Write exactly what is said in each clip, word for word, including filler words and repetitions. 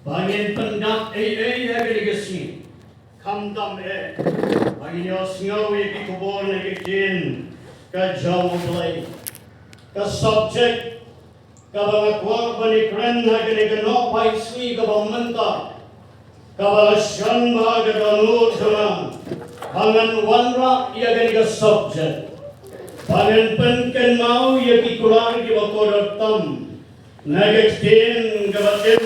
Ba ngin pyndap ei ei ha kane ka sngi. Khamtam eh ba ngin ïohsngew ïa ki khubor na ki ktien ka jong U Blei. Ka subject kaba nga kwah ban ïakren ha kane ka nohphai sngi kaba mynta, kaba la shon bha ha ka dohnud jong nga, ba ngan wanrah ïa kane ka subject ba ngan pynkynmaw ïa ki kular kiba kordor tam na ka ktien kaba im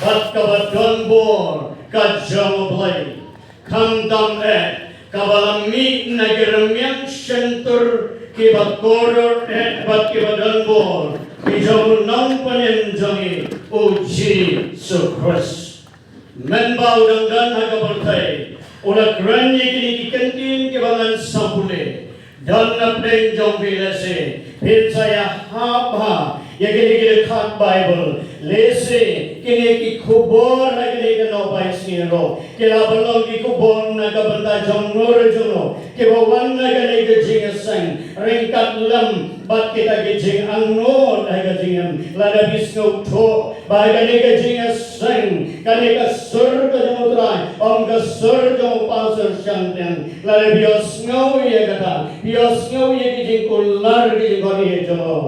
bad kaba donbor ka jong U Blei. Khamtam eh kaba la mih na ki rmiang shyntur kiba kordor eh bad kiba donbor, ki jong U Nongpynim jong ngi, U Jisu Khrist. Mynba u dang don ha ka pyrthei, u la kren ïa kine ki kyntien kiba ngan sa pule. Don na pdeng jong phi lehse phin sa ïahap ha ïa kine ki dkhot Baibl. Lehse kine ki khubor ha kine ki nohphai sngi ruh ki la ban long ki khubor na ka bynta jong no re jong no kiba wan na kane ka jingïaseng ryngkat lem bad kita ki jingangnud ha ka jingim. Lada phi sngewthuh ba kane ka jingïaseng, kane ka sur ka jong U Trai, ym ka sur jong u pastor shangpliang. Lada phi ïohsngew ïa kata, phi ïohsngew ïa ki jingkular ki jingkordor jong u,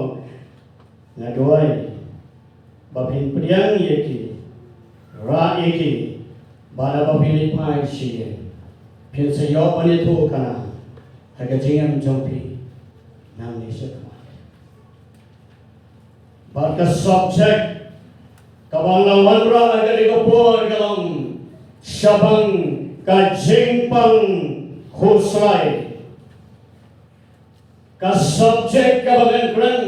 nga duwai ba phin pdiang ïa ki, rah ïa ki, bad haba phi leit phai sha ïing, phin sa ïoh ban ïathuhkhana ha ka jingim jong phi nangne shakhmat. Bad ka subject kaba nga la wanrah ha kane ka por ka long shaphang ka jingpang khuslai. Ka subject kaba ngan kren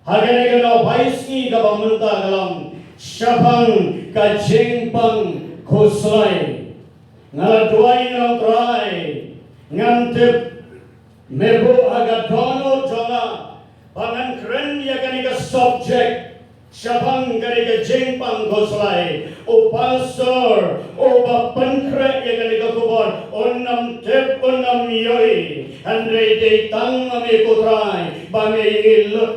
ha kane ka nohphai sngi kaba mynta ka long shaphang ka jingpang khuslai. Nga la duwai, nga la trai, ngam tip me buh ha ka dohnud jong nga ba ngan kren ïa kane ka subject shaphang kane ka jingpang khuslai. U pastor uba pynkhreh ïa kane ka khubor un ym tip, un ym ïohi. Hynrei dei tang ma me ko Trai ba me ïohi lut.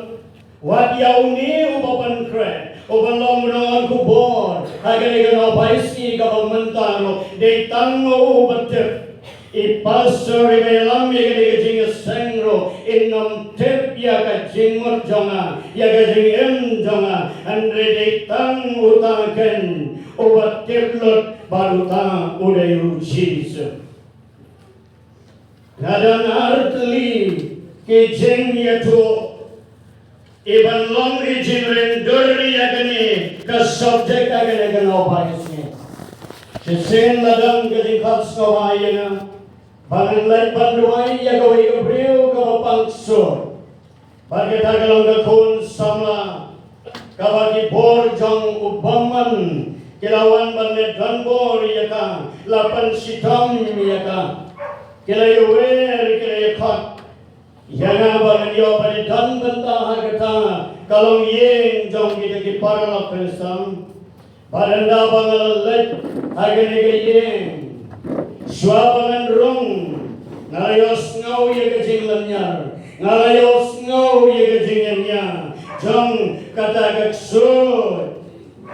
Wat ïa une uba pynkhreh, uba long u nongwan khubor ha kane ka nohphai sngi kaba mynta ruh, dei tang ma u uba tip. I pastor iba ïalam ïa kane ka jingïaseng ruh in ym tip ïa ka jingmut jong nga, ïa ka jingim jong nga. Hynrei dei tang uta ken uba tip lut, bad uta u dei U Jisu. Nga don artylli ki jingïathuh iban long ki jingringdur ïa kane ka subject ha kane ka nohphai sngi. Shisien la don ka jingkhot sngewbha ïa nga ba ngan leit ban duwai ïa kawei ka briew kaba pang ksuid. Bad kata ka long ka khun samla kaba ki bor jong u bymman ki la wan ban leit donbor ïa ka, la pynshitom ïa ka. Ki la ïawer, ki la ïakhot ïa nga ba ngan ïoh ban ïadon bynta ha kata ka longïing jong kita ki paralok Khristan. Bad ynda ba nga la leit ha kane ka ïing, shuwa ba ngan rung, nga la ïohsngew ïa ka jinglynñiar, nga la ïohsngew ïa ka jingïañia jong kata ka ksuid.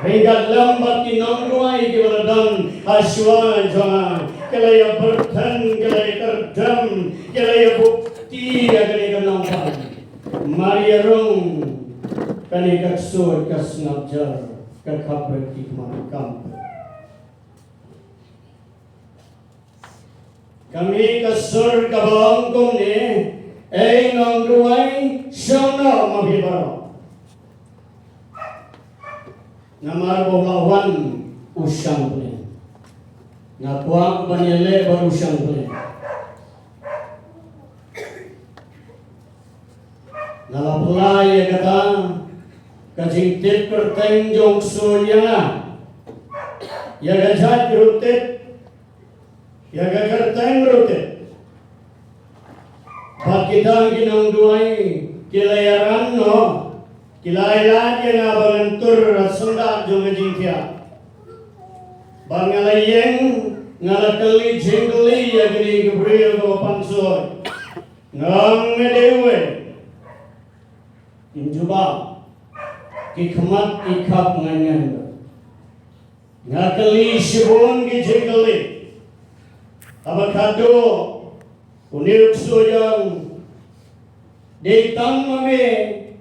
Ryngkat lem bad ki nongduwai kiba la don ha shuwa jong nga, ki la ïabyrthen, ki la ïakyrdem, ki la ïabukti ïa kane ka nongpang. Mar ïa rung, kane ka ksuid ka sngap jar, ka khapret ki khmat kam peit. Ka mih ka sur kaba ong kumne, "Ei nongduwai, shong noh ma phi baroh." Namar ba u la wan u shangpliang. Nga kwah ban ïaleh bad u shangpliang. Nga la pynlait ïa kata ka jingtip kyrteng jong u ksuid ïa nga. Ïa ka jait ruh tip, ïa ka kyrteng ruh tip. Bad kita ki nongduwai ki la ïaran noh, ki la ïaleh ïa nga ba ngan tur ha syndah jong ka jingthiah. Bad nga la ïeng, nga la kylli jingkylli ïa kine ki briew kiba pang ksuid. Nga ong, "Me dei uwei?" Ym jubab. Ki khmat ki khap ngan ngan. Nga kylli shibun ki jingkylli. Haba khadduh une u ksuid u ong, dei tang ma me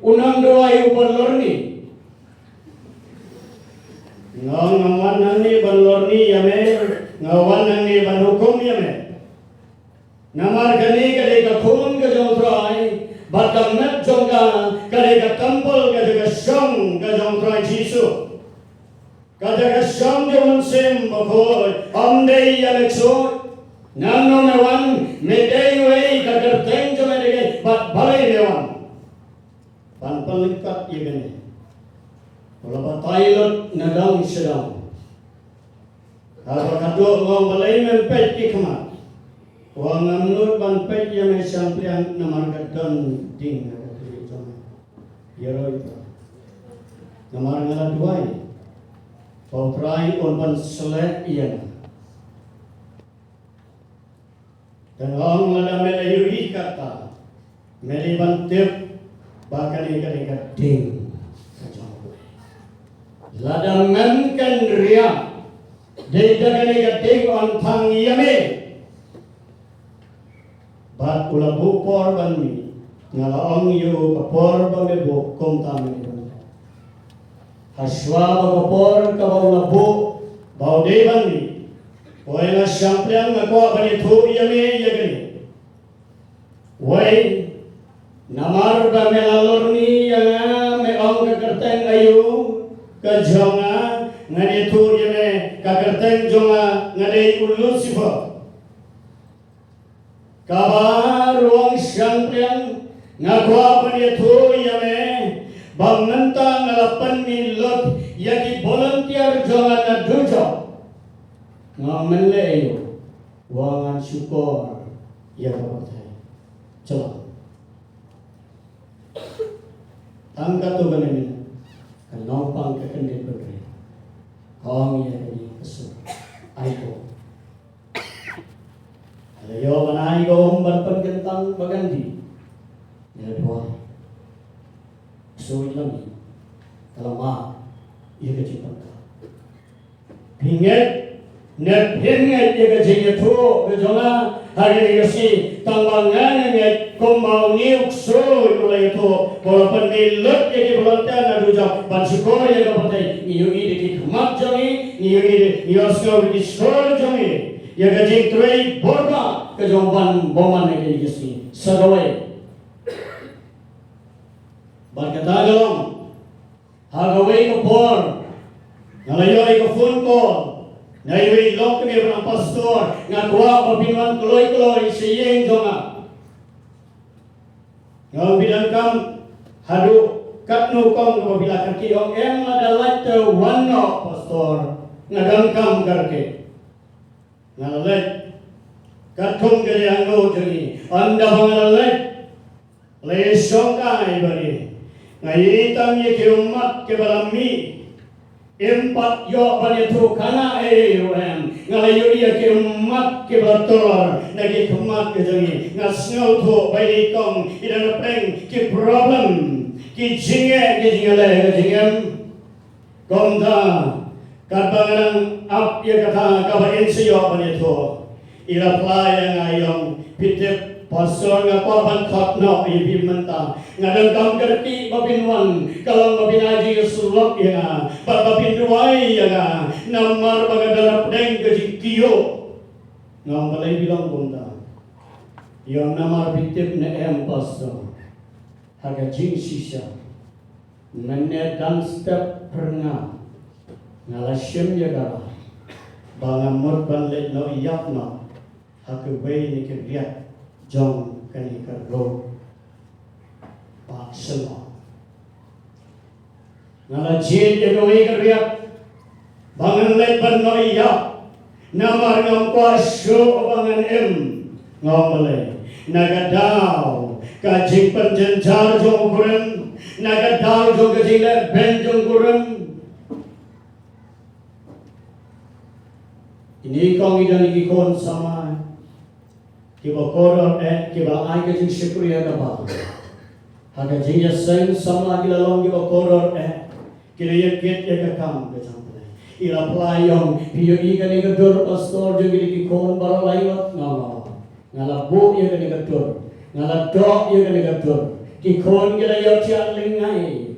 u nongduwai u ban lorni? Nga ong, ngam wan hangne ban lorni ïa me, nga wan hangne ban hukum ïa me. Namar kane ka dei ka khun ka jong u Trai, bad ka met jong ka ka dei ka templ, ka jaka shong ka jong u Trai Jisu. Ka jaka shong jong u Mynsiem Bakhuid, ym dei ïa me ksuid. Nangno me wan? Me dei uwei, ka kyrteng jong me dei kaei, bad balei me wan? Ban pynlyngkot ïa kane, u la batai lut na dong sha dong. Haba khadduh u ong, balei mem peit ki khmat? U ong, ngam nud ban peit ïa me shangpliang, namar ka don ding ha ka khlieh jong me. Ïaroh ïa u Trai. Namar nga la duwai ba u Trai un pynsleh ïa nga. Te nga ong, lada me la ïohi kata, me dei ban tip ba kane ka dei ka ding ka jong U Blei. Lada mem kynriah, dei da kane ka ding yn thang ïa me. Bad u la buh por ban mih. Nga la ong ïa u, ka por ba me buh, kumta me dei ban leh. Hashwa ba ka por kaba u la buh ba u dei ban mih, u ong, nga shangpliang, nga kwah ban ïathuh ïa me ïa kane. Wei, namar ba me la lorni ïa nga, me ong, ka kyrteng aïu ka jong nga? Ngan ïathuh ïa me, ka kyrteng jong nga, nga dei u Lucifer. Kaba ruh, shangpliang, nga kwah ban ïathuh ïa me ba mynta nga la pynmih lut ïa ki volunteer jong nga na dujok. Nga ong, men leh aïu? U ong, ngan shukor ïa ka pyrthei. Shalom. Tang katto katne minit, ka nongpang ka kyndit bynriew ka ong ïa kane ka sur, ai ko. Ka la ïoh ban ai ko, um, ban pynkyntang ba kan dih. Ïa duwai. Ksuid la mih, ka la mad ïa ka jingpynkyntang. Phi ngeit ne phim ngeit ïa ka jingïathuh ka jong nga ha kane ka sngi? Tang ba nga nga ngeit kumba une u ksuid u la ïathuh, ba u la pynmih lut ïa ki volunteer na dujok ban shukor ïa ka pyrthei. Ngi ïohi da ki khmat jong ngi, ngi ïohi da, ngi ïohsngew da ki shkor jong ngi ïa ka jingtrei bor ba ka jong u ban bymman ha kane ka sngi. Sa kawei. Bad kata ka long, ha kawei ka por, nga la ïoh ïa ka phone call na iwei i lok kmie ba dang pastor, nga kwah ba phin wan kloi kloi sha ïing jong nga. Nga ong, phi donkam haduh katno kong kaba phi lah kyrkieh? Ong, em, lada lait te wan noh pastor, nga donkam kyrkieh. Nga la leit. Katkum ka jingangnud jong ngi, ynda ba nga la leit, la ïashongkai bad ngi. Nga ïohi tang ïa ki ummat kiba la mih. Im pat ïoh ban ïathuh kane ei ei ruh em. Nga la ïohi ïa ki ummat kiba la tur na ki khmat ka jong ngi. Nga sngewthuh ba i kong i dang pdeng ki problem, ki jingeh, ki jingeh, ki jingeh. Kumta, katba nga dang ap ïa kata kaba in sa ïoh ban ïathuh, i la phla ïa nga, i ong, phi tip pastor, nga kwah ban khot noh ïa phi mynta. Nga donkam kyrkieh ba phin wan, ka long ba phin ai jingïasyllok ïa nga bad ba phin duwai ïa nga, namar ba nga dang hapdeng ka jingkyiuh. Nga ong, balei phi long kumta? I ong, namar phi tip ne em pastor, ha ka jingshisha, mynne dang step phyrnga, nga la shim ïa ka rai ba nga mut ban leit noh ïap noh ha kawei na ki riat jong kane ka road ba shyllok. Nga la jied ïa kawei ka riat ba ngan leit ban noh ïap, namar ngam kwah shuh ba ngan im. Nga ong, balei? Na ka daw ka jingpynjynjar jong u kurim, na ka daw jong ka jingleh beiñ jong u kurim. Kine kong i don ki khun samla kiba kordor eh, kiba ai ka jingshakri ha ka bor. Ha ka jingïaseng samla ki la long kiba kordor eh, ki la ïakit ïa ka kam ka jong U Blei. Ki la plie ïong, phi ïohi kane ka dur pastor jong ki, ki khun baroh la ïoh. Nga, nga, nga la buh ïa kane ka dur, nga la doh ïa kane ka dur. Ki khun ki la ïoh thiah lyngngai.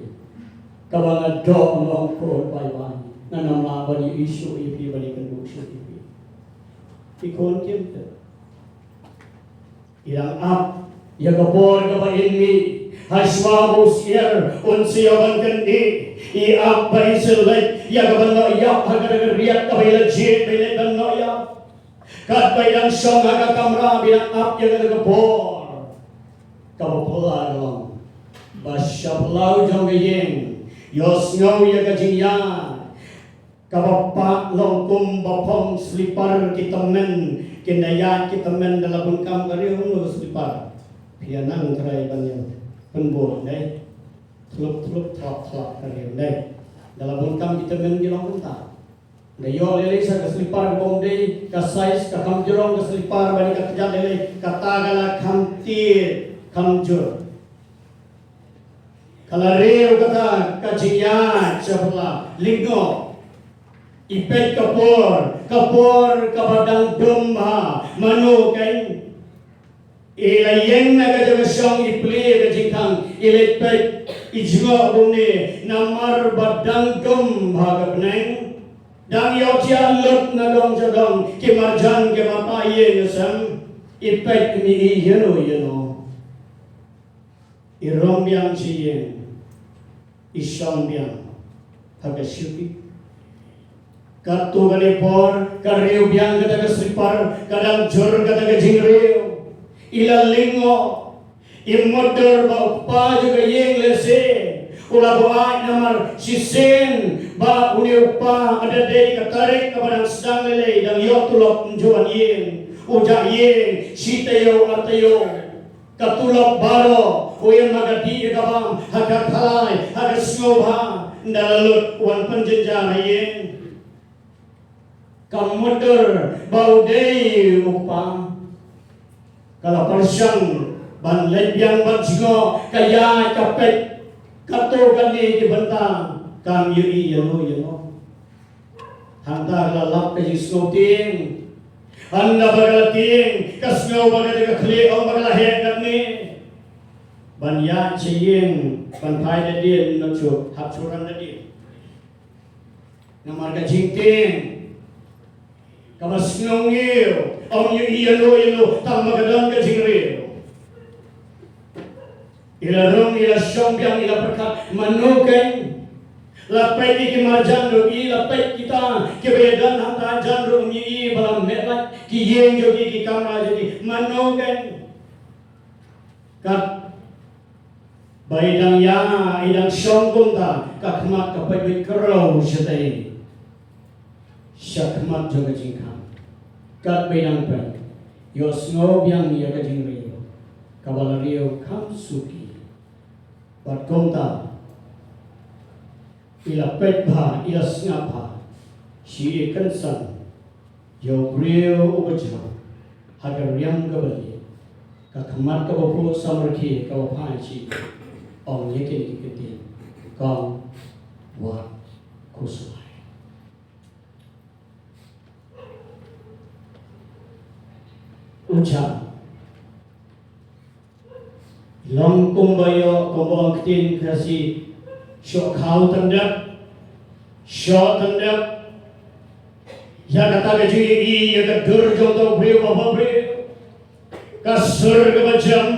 Kaba nga doh, nga ong khun bye bye. Ngan ym lah ban ïohi shuh ïa phi, ban ïakynduh shuh ïa phi. Ki khun kim tip. I dang ap ïa ka por kaba in mih, hashwa ba u syiar un sa ïoh ban kyndiah. I ap ba in sa leit ïa ka ban noh ïap ha kata ka riat kaba i la jied ba i leit ban noh ïap. Katba i dang shong ha ka kamra ba i dang ap ïa kata ka por, kaba phylla ka long ba sha phyllaw jong ka ïing, ïohsngew ïa ka jingïaid. Kaba pah long kumba phong slipar ki tymmen, ki naiad ki tymmen. Da la bun kam ka riew, mano ka slipar? Phi ïa nang trai ban ïa pynbun, dei. Thlup thlup thlap thlap ka riew, dei. Da la bun kam ki tymmen ki long kumta. Da ïoh lei lei sa ka slipar ba ym dei ka size, ka kham jrong ka slipar ba dei ka kjat lei lei, kata ka la kham tied kham jur. Ka la riew kata ka jingïaid sha phylla, lyngngoh. I peit ka por, ka por kaba dang dum bha, mano keiñ? I la ïeng na ka jaka shong, i plie ka jingkhang, i leit peit, i jngoh kumne, namar ba dang dum bha ka bneng. Dang ïohthiah lut na dong sha dong, ki marjan ki marpa ïing sem. I peit, i ïohi ïano ïano. I rung biang sha ïing, i shong biang ha ka shuki. Katto katne por ka riew biang kata ka slipar, ka dang jur kata ka jingriew. I la lyngngoh. I mutdur ba u kpa jong ka ïing lehse u la buaid, namar shisien ba une u kpa, haba dei ka tarik kaba dang sdang lei lei, dang ïoh tulop, ym ju wan ïing. U jah ïing shi taïew ar taïew. Ka tulop baroh u im ha ka dih ka bam, ha ka khalai, ha ka sngewbha. Ynda la lut, u wan pynjynjar ha ïing. Ka mutdur ba u dei u kpa ka la pyrshang ban leit biang ban jngoh, ka ïaid ka peit katto katne ki bynta, kam ïohi ïano ïano. Hangta ka la lap ka jingsngew tieng. Hynda ba ka la tieng, ka sngew ba ka dei ka khlieh, ong ba ka la heh katne ban ïaid sha ïing ban phai da dien, noh shuh, hap shu ran da dien. Namar ka jingtieng kaba sngewngiew, ym ïohi ïano ïano, tang ba ka don ka jingriew. I la rung, i la shong biang, i la pyrkhat, mano keiñ? La peit ïa ki marjan ruh, i la peit kita kiba ïadon hangta hajan ruh, ym ïohi ba la meh lait ki ïing jong ki, ki kamra jong ki, mano keiñ? Kat ba i dang ïa, i dang shong kumta, ka khmat ka peit beit kyrpang shatei sha khmat jong ka jingkhang. Kat ba i dang peit, ïohsngew biang ïa ka jingriew kaba la riew kham suki. Bad kumta i la peit bha, i la sngap bha, shi i kynsan ïa u briew uba jngoh ha ka riam kaba lieh, ka khmat kaba phuh samrkhie kaba phai sha i, ong ïa kine ki ktien, kong, wat khuslai. U Jhang long kumba ïoh, kumba ong ktien Khasi, shoh khaw tyndep, shoh tyndep. Ïa kata ka jingïohi ïa ka dur jong uta u briew ba bhabriew. Ka sur kaba jem,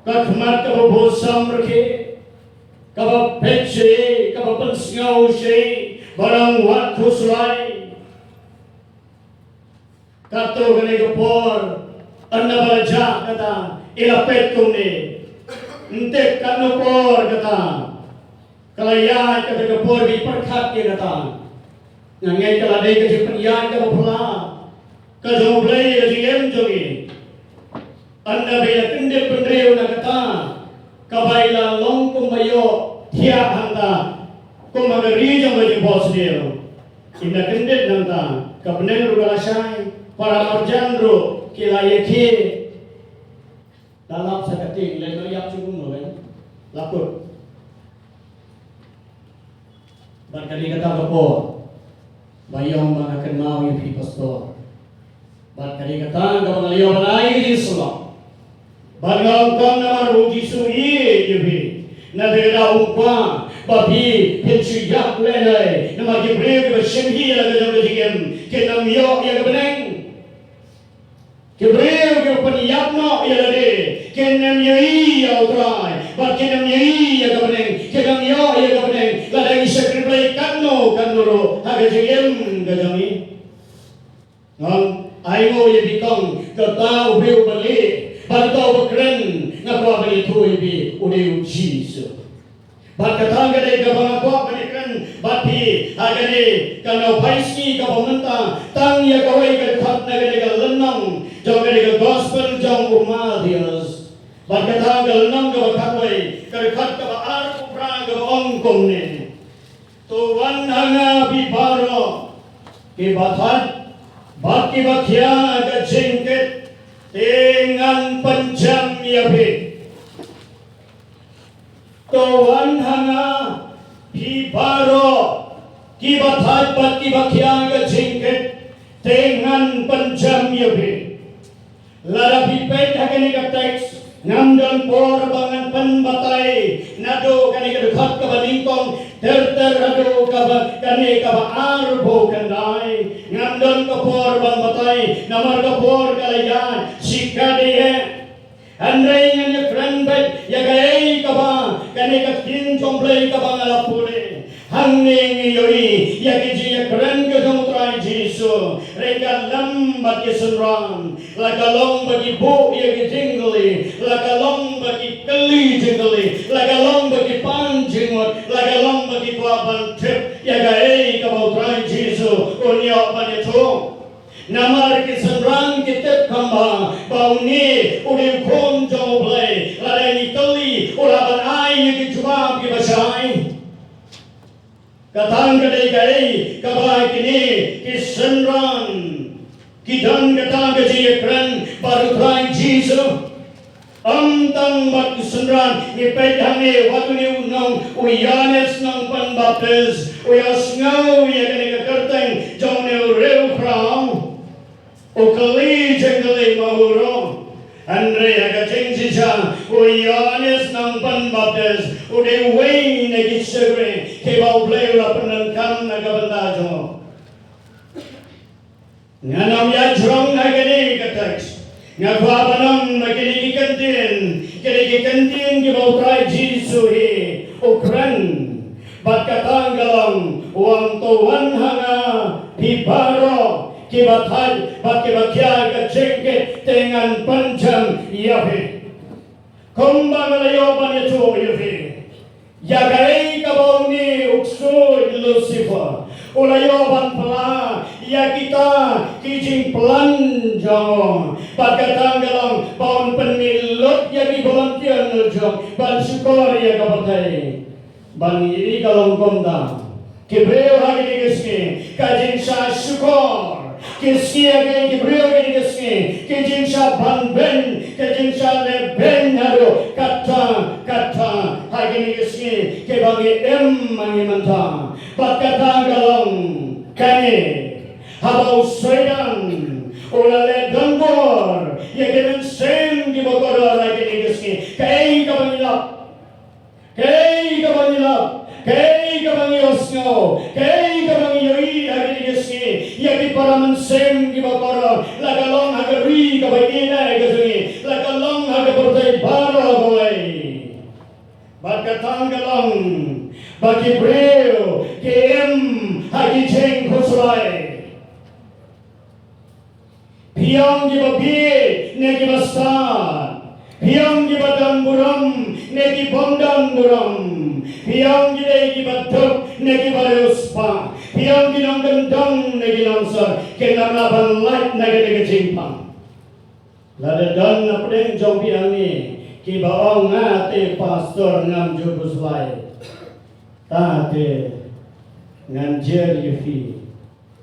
ka khmat kaba phuh samrkhie, kaba peit sha i, kaba pynsngew sha i, ba dang wad khuslai. Katto katne ka por, ynda ba la jah kata, i la peit kumne. Ym tip katno por kata ka la ïaid, kata ka por ba i pyrkhat ïa kata. Nga ngeit ka la dei ka jingpynïaid kaba phylla ka jong U Blei ïa ka jingim jong i. Ynda ba i la kyndit bynriew na kata kaba i la long kumba ïohthiah hangta, kum ha ka ri jong ka jingphohsniew. Ynda kyndit nangta, ka bneng ruh ka la shai, para marjan ruh ki la ïakhih. La lap sa ka tieng, leit noh ïap shuh kumno, kan? La kut. Bad ka dei kata ka por Ba ïong ba nga kynmaw ïa phi pastor. Bad ka dei kata kaba nga la ïoh ban ai ïa ka jingsyllok. Bad nga ong kong namar ba u Jisu u ïeit ïa phi. Naba u kwah ba phi phin shu ïap lehnoh. Namar ki briew kiba shim hi ïa la ka jong ka jingim kin ym ïoh ïa ka bneng. Ki briew kiba pynïap noh ïa lade kin ym ïohi ïa U Trai bad kin ym ïohi ïa ka bneng, kin ym ïoh ïa ka bneng. Lada ngi shakri Blei katno katno ruh ha ka jingim ka jong ngi. Ngan ai nguh ïa phi kong, kata u briew uba lieh bad uta uba kren, nga kwah ban ïathuh ïa phi, u dei u Jisu. Bad kata ka dei kaba nga kwah ban ïakren bad phi ha kane ka nongphai sngi kaba mynta, tang ïa kawei ka dkhot na kane ka lynnong jong kane ka gospel jong u Mathaios. Bad kata ka lynnong kaba khatwei, ka dkhot kaba arphew phra kaba ong kumne. To wan ha nga phi baroh kiba thait bad kiba khia ka jingkit, te ngan pynjem ïa phi. To wan ha nga phi baroh kiba thait bad kiba khia ka jingkit, te ngan pynjem ïa phi. Lada phi peit ha kane ka text, ngam don por ba ngan pynbatai naduh kane ka dkhot kaba nyngkong ter ter haduh kaba kane kaba arphew khyndai. Ngam don ka por ban batai namar ka por ka la ïaid shikatdei eh. Hynrei ngan ïakren beit ïa kaei kaba kane ka ktien jong U Blei kaba nga la pule. Hangne ngi ïohi ïa ki jingïakren ka jong U Trai Jisu ryngkat lem bad ki synran, la ka long ba ki buh ïa ki jingkylli, la ka long ba ki kylli jingkylli, la ka long ba ki pan jingmut, la ka long ba ki kwah ban tip ïa kaei kaba U Trai Jisu un ïoh ban ïathuh. Namar ki synran ki tip kham bha ba une u dei u Khun jong U Blei. Lada ngi kylli, u lah ban ai ïa ki jubab kiba shai. Kata ka dei kaei kaba kine ki synran ki don kata ka jingïakren bad U Trai Jisu. Ym tang bad ki synran, ngi peit hangne wat une u nong, u Ïoannis Nongpynbaptis, u ïohsngew ïa kane ka kyrteng jong une u riewkhraw. U kylli jingkylli ma u ruh. Hynrei ha ka jingshisha u Ïoannis Nongpynbaptis u dei uwei na ki shakri kiba U Blei u la pyndonkam na ka bynta jong u. Ngan ym ïa jrong ha kane ka text. Nga kwah ban ong ba kine ki kyntien, kine ki kyntien kiba U Trai Jisu hi u kren. Bad kata ka long, u ong to wan ha nga phi baroh kiba thait bad kiba khia ka jingkit, te ngan pynjem ïa phi. Kumba nga la ïoh ban ïathuh ïa phi, ïa kaei kaba une u ksuid Lucifer u la ïoh ban pla ïa kita ki jingplan jong u. Bad kata ka long ba un pynmih lut ïa ki volunteer jong u ban shukor ïa ka pyrthei. Ban ïa ka long kumta. Ki briew ha kine ki sngi, ka jingshah shukor. Ki sngi ha kine ki briew ha kine ki sngi, ki jingshah ban beiñ, ki jingshah leh beiñ haduh katta katta ha kine ki sngi kiba ngi im ma ngi mynta. Bad kata ka long kane, haba u Soitan u la leh donbor ïa ki mynsiem kiba kordor ha kine ki sngi, kaei kaba ngi lap? Kaei kaba ngi lap, kaei kaba ngi ïohsngew, kaei kaba ngi ïohi ha kine ki sngi, ïa ki para mynsiem kiba kordor, la ka long ha ka ri kaba ïeit ka jong ngi, la ka long ha ka pyrthei baroh kawei. Bad kata ka long ba ki briew ki im ha ki jingkhuslai. Phi ong kiba bieit ne kiba stad. Phi ong kiba don burom ne ki bym don burom. Phi ong ki dei kiba duk ne kiba riewspah. Phi ong ki nongkyndong ne ki nongsor. Kin ym lah ban lait na kane ka jingpang. Lada don na pdeng jong phi hangne kiba ong, nga te pastor ngam ju khuslai. Ta te ngan jer ïa phi.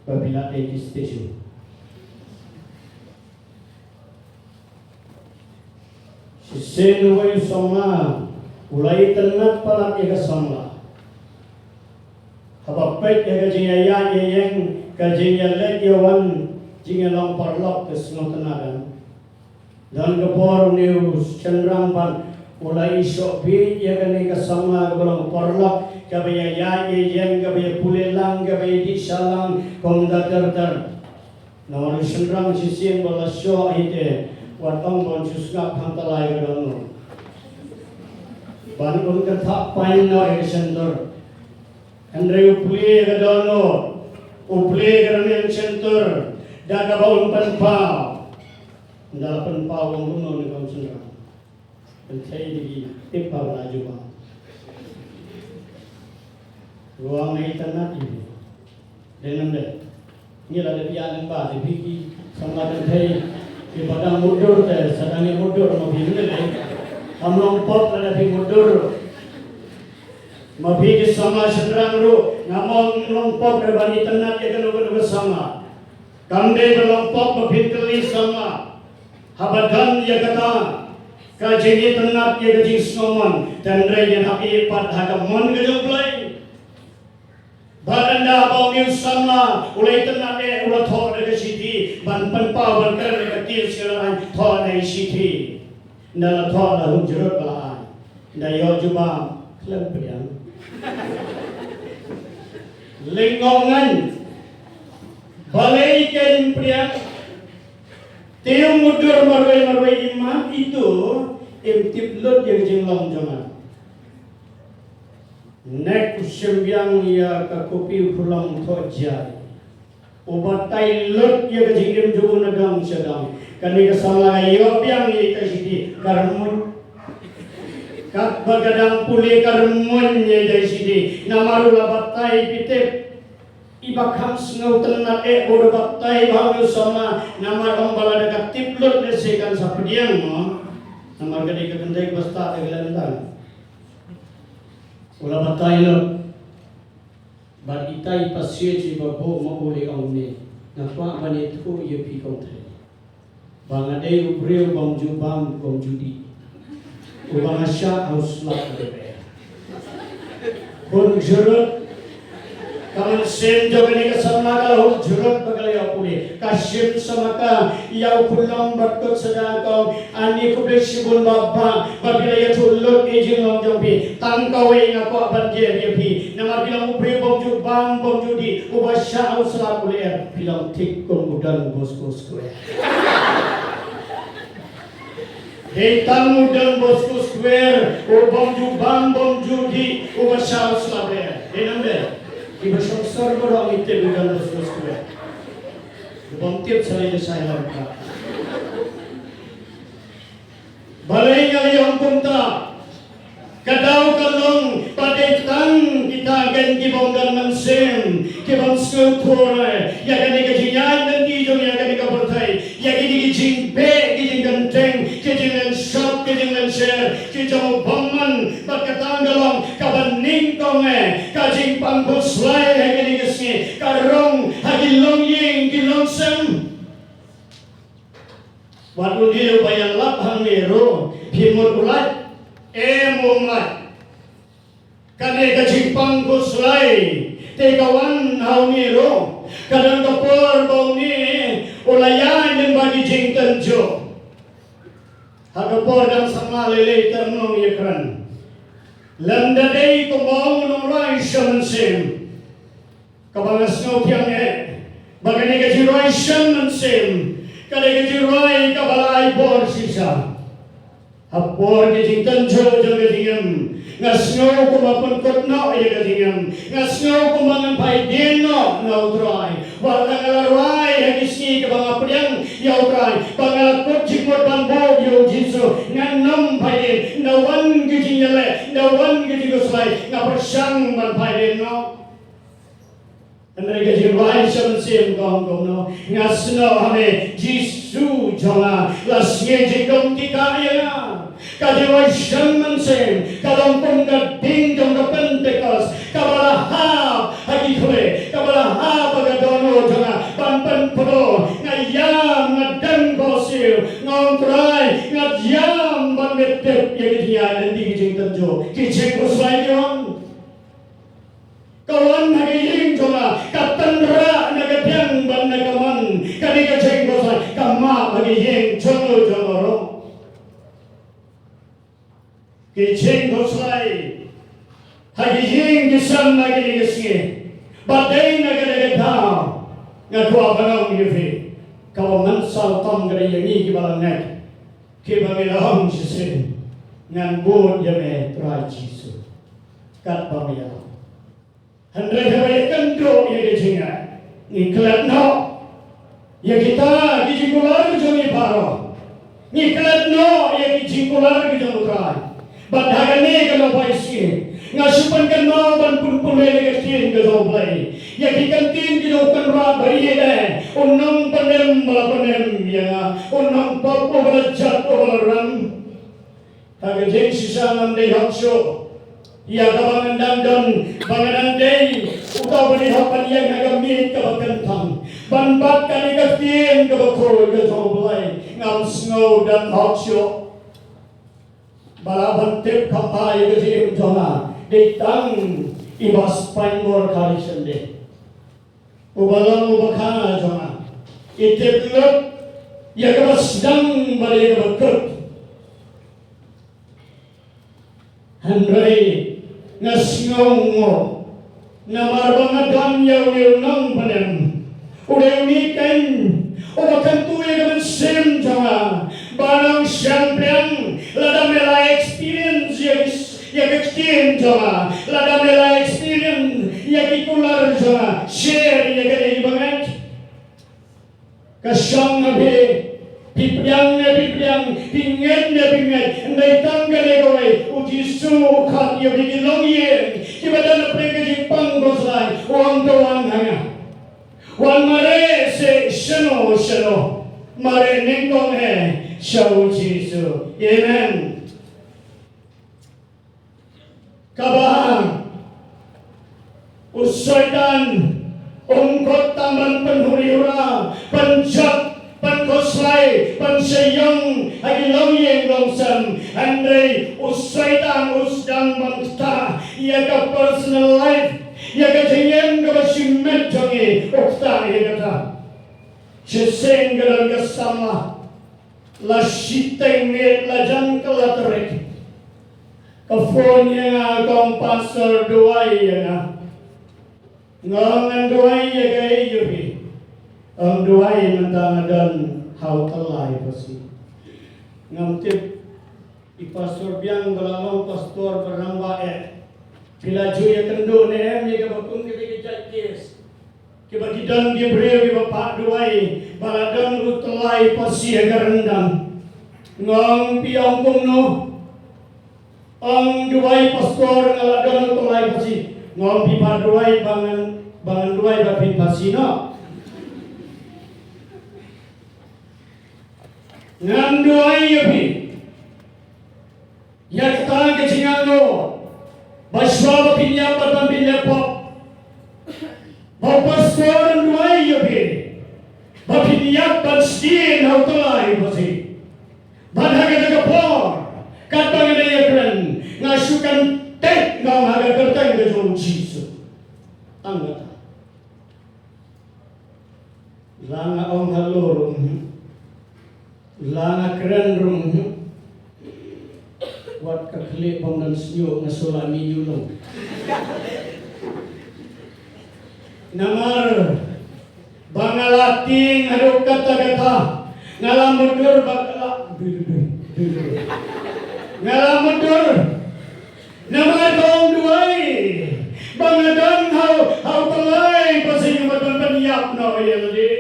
Ba phi la dei ki statue. Shisien uwei u samla u la itynnad palat ïa ka samla. Haba peit ïa ka jingïaid ïaid ïeng Ka jingïaleit ïawan jingïalong paralok ka sngewtynnad. Don ka por une u shynrang pat u la ïoh bieit ïa kane ka samla kaba long paralok, kaba ïa ïaid ïa ïeng, kaba ïa pule lang, kaba ïa dih shah lang kum da ter ter. Namar u shynrang shisien ba la shoh hi te, wat ong ban shu sngap hangta lai ka dohnud. Ban un kynthah pain noh ïa ka shyntur. Hynrei u plie ka dohnud, u plie ka rmiang shyntur, da kaba un pynpaw. Ynda la pynpaw ong kumno ne ka shynrang. Pynthei da ki tip ba la jubab. Ruang na itynnad ïa u. Dei nang dei. Ngi la dep ïa nang ba dei phi ki samla kynthei kiba dang mutdur te sa dang ïa mutdur ma phi nang dei. Kam long pop lada phi mutdur. Ma phi ki samla shynrang ruh ngam ong long pop re ban itynnad ïa kano kano ka samla. Kam dei ba long pop ba phin kylli samla. Haba don ïa kata ka jingitynnad ïa ka jingsngewmon, tang re ïa na phi pat ha ka mon ka jong U Blei. Bad ynda ba u samla u la itynnad eh u la thoh da ka shithi ban pynpaw ban kren da ka ktien Sngewlehrain, thoh da ka shithi. Ynda la thoh la hun jurut ba la ai. Ynda ïoh jubab khlem pdiang. Lyngngoh ngan. Balei ken pdiang. Te u mutdur marwei marwei imat itu im tip lut ïa ka jinglong jong nga. Nek u shim biang ïa ka kopi u pulong thoh jai. U batai lut ïa ka jingim jong u na dong sha dong. Kane ka samla ka ïoh biang ïa ka shithi ka rmut. Katba ka dang pule ka rmut ïa ka shithi. Namar u la batai phi tip. Iba kham sngewtynnad eh u da batai ba u samla namar ong ba lada ka tip lut lehse kan sa pdiang mo. Namar ka dei ka kynthei ba stad da ka lentang. U la batai lut. Bad itai pasien iba buh ma u lei ong ne, nga kwah ban ïathuh ïa phi kong thei. Ba nga dei u briew bym ju bam bym ju dih. Uba nga shah ha u slap lyer. Hun jurut. Ka mynsiem jong kane ka samla ka la hun jurut ba ka la ïoh pule. Ka shim sa ma ka ïa u khunlung bad kut sa da kong. Ani khublei shibun Baba ba phi la ïathuh lut ïa i jinglong jong phi. Tang kawei nga kwah ban jer ïa phi. Namar phi long u briew bym ju bam bym ju dih. Uba shah ha u slap lyer. Phi long thik kum u Don Bosco Square. Dei tang u Don Bosco Square, u bym ju bam bym ju dih, uba shah ha u slap lyer. Dei nang dei. Kiba shong sor baroh ngi tip u Don Bosco Square. U bym tip sa lei da shai lam ka. Balei nga la ïoh kumta. Ka daw ka long ba dei tang kita ken ki bym don mynsiem, ki bym sngewthuh ïa kane ka jingïaid lynti jong ïa kane ka pyrthei, ïa kine ki jingbeh ki jingkyntheng, ki jinglen shop ki jinglen sher, ki jong u bymman bad ka tang ka long kaba nyngkong eh ka jingpang khuslai ha kine ki sngi ka rong ha ki longïing ki longsem. Wat une uba ïalap hangne ruh phi mut u lait. Em, um lait. Kane ka jingpang khuslai te ka wan ha une ruh. Ka don ka por ba une u la ïaid lyngba ki jingtynjuh. Ha ka por dang samla lei lei te ym long ïakren. Lymda dei kumba ong u nongrwai sha mynsiem. Kaba nga sngewthiang eh ba kane ka jingrwai sha mynsiem ka dei ka jingrwai kaba la ai bor shisha. Ha por ka jingtynjuh jong ka jingim nga sngew kumba pynkut noh ïa ka jingim. Nga sngew kumba ngan phai dien noh na U Trai. Wat la nga la rwai ha ki sngi kaba nga pdiang ïa U Trai ba nga la kut jingmut ban buh ïa U Jisu. Ngan ym phai dien. Nda wan ka jingïaleh, nda wan ka jingkhuslai, nga pyrshang ban phai dien noh. Hynrei ka jingrwai sha mynsiem ka ong kumno, nga sngewthuh ha me Jisu jong nga la sngew jingdum kyrkieh ïa nga. Ka jingrwai sha mynsiem ka long kum ka ding jong ka Pentekost kaba la hap ha ki khlieh, kaba la hap ha ka dohnud jong nga ban pynpro. Nga ïam, nga dem bad siew, nga ong Trai, nga ïam ban me tip ïa ki jingïaid lynti, ki jingtynjuh, ki jingkhuslai ki wan. Ka wan ha ka ïing jong nga, ka tynrah na ka Ki jingkhuslai ha ki ïing ki sem ha kine ki sngi. Bad dei na kane ka daw nga kwah ban ong ïa phi, kaba mynsaw tam ka dei ïa ngi kiba la ngeit, kiba ngi la ong shisien, ngan bud ïa me Trai Jisu. Katba me ïa ong. Hynrei haba ïakynduh ïa ka jingngeit, ngi klet noh ïa kita ki jingkular ki jong ngi baroh. Ngi klet noh ïa ki jingkular ki jong U Trai. Bad ha kane ka nohphai sngi, nga shu pynkynmaw ban pynpule ïa ka ktien ka jong U Blei, ïa ki kyntien ki jong u Kynrad ba ïeit eh, u nongpynim ba la pynim ïa nga, u nongpop uba la jot uba la rem. Ha ka jingshisha ngam dei hok shuh ïa kaba ngan dang don, ba ngan dang dei uta uba dei hok ban ïeng ha ka miej kaba kyntang, ban bat kane ka ktien kaba khuid ka jong U Blei. Ngam sngew dang hok shuh. Ba lah ban tip kham bha ïa ka jingim jong nga dei tang i Bah Spainmore Carlson de. Uba long uba kha jong nga, i tip lut ïa kaba sdang bad ïa kaba kut. Hynrei nga sngewnguh namar ba nga don ïa une u nongpynim. U dei une keiñ uba kyntu ïa ka mynsiem jong nga ban ong shemphang, lada me la experience ïa ki ïa ka ktien jong nga, lada me la experience ïa ki kular jong nga, share ïa kane ïa ki bangeit. Ka shong ha phi, phi pdiang ne phi pdiang, phi ngeit ne phi ngeit, hynrei tang kane kawei, U Jisu u khot ïa phi ki longïing kiba don hapdeng ka jingpang khuslai, u ong to wan ha nga. Wan mareh seh shano shano, mareh nyngkong eh sha U Jisu. Amen. Kaba u Soitan um khot tang ban pynhuri hura, pynjot, pynkhuslai, pynshitom ha ki longïing longsem. Hynrei u Soitan u sdang ban ktah ïa ka personal life, ïa ka jingim kaba shimet jong ngi, u ktah ïa kata. Shisien ka don ka samla, la shiteng miet, la jan ka la tarik, ka phone ïa nga, ka ong, "Pastor, duwai ïa nga." Nga ong, "Ngan duwai ïa kaei ïa phi?" Ong, "Duwai mynta nga don ha u tyllai pasi." Ngam tip i Pastor Biang ba la long pastor ba rangbah eh, phi la ju ïakynduh ne em ïa kaba kum kata ka jait case? Kiba ki don ki briew kiba phah duwai ba la don u tyllai pasi ha ka ryndang. Nga ong, "Phi ong kumno?" Ong, "Duwai pastor, nga la don u tyllai pasi." Nga ong, "Phi phah duwai ba ngan, ba ngan duwai ba phin pasi noh?" Ngan duwai ïa phi ïa kata ka jingangnud, ba shuwa ba phin ïap bad ban phin leh pop, ba u pastor un duwai ïa phi ba phin ïap ban sdien ha u tyllai pasi. Bad ha kata ka por, katba nga dang ïakren, nga shu kyntiew, nga ong, "Ha ka kyrteng ka jong U Jisu." Tang kata. La nga ong hello ruh, hmm. La nga kren ruh, hmm. Wat ka khlieh bym don shñiuh, nga shu la mih ñiuh lum. Namar ba nga la tieng haduh katta katta, nga la mutdur ba ka la, nga la mutdur. Namar ka ong duwai ba nga don ha u, ha u tyllai pasi, nga mut ban pynïap noh ïa lade.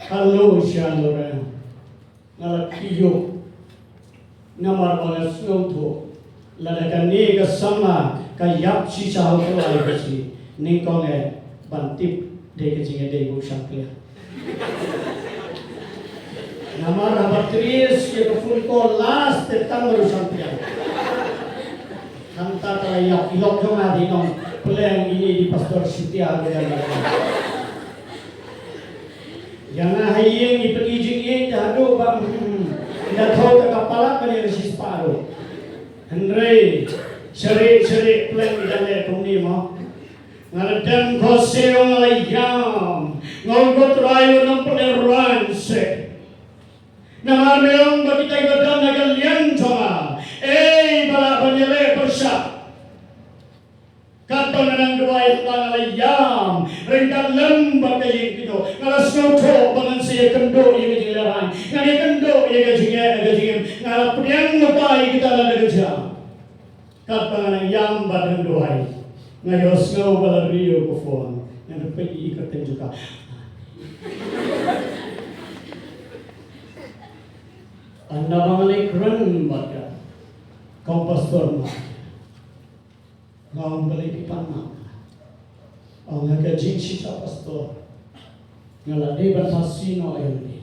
Haleluya, haleluya. Nga la kyiuh namar ba nga sngewthuh lada kane ka samla ka ïap shisha ha u tyllai pasi, nyngkong eh ban tip dei ka jingïadei bad u shangpliang. Namar haba trace ïa ka phone call last te tang mar u shangpliang. Hangta ka la ïap, i lok jong nga dei nong Pleng, ine dei Pastor Sitia, ka dei nong. Ïa nga ha ïing i pyni jingïeit da haduh ba, hmm, da thaw ta ka palat ban ïa ka shispah ruh. Hynrei share share Pleng i da leh kumne mo. Nga la dem khohsiew, nga la ïam, nga ong ko Trai, u nang pynlehrain seh. Namar me ong ba kita kiba don ha ka liang jong nga, eh, Ryngkat lem bad ka ïing ka jong. Nga la sngewthuh ba ngan sa ïakynduh ïa ka jinglehrain. Ngan ïakynduh ïa ka jingeh, ïa ka jingim. Nga la pdiang lypa ïa kita lada ka jia. Katba nga nang ïam bad nang duwai, nga ïohsngew ba la ring ïa ka phone. Ngan peit ïa ka kyrteng jong ka. Hynda ba nga leit kren bad ka, ka ong, "Pastor, ma, nga ong balei phi pan ma?" Ong, "Ha ka jingshisha, Pastor, nga la dei ban phasi noh ïa lade.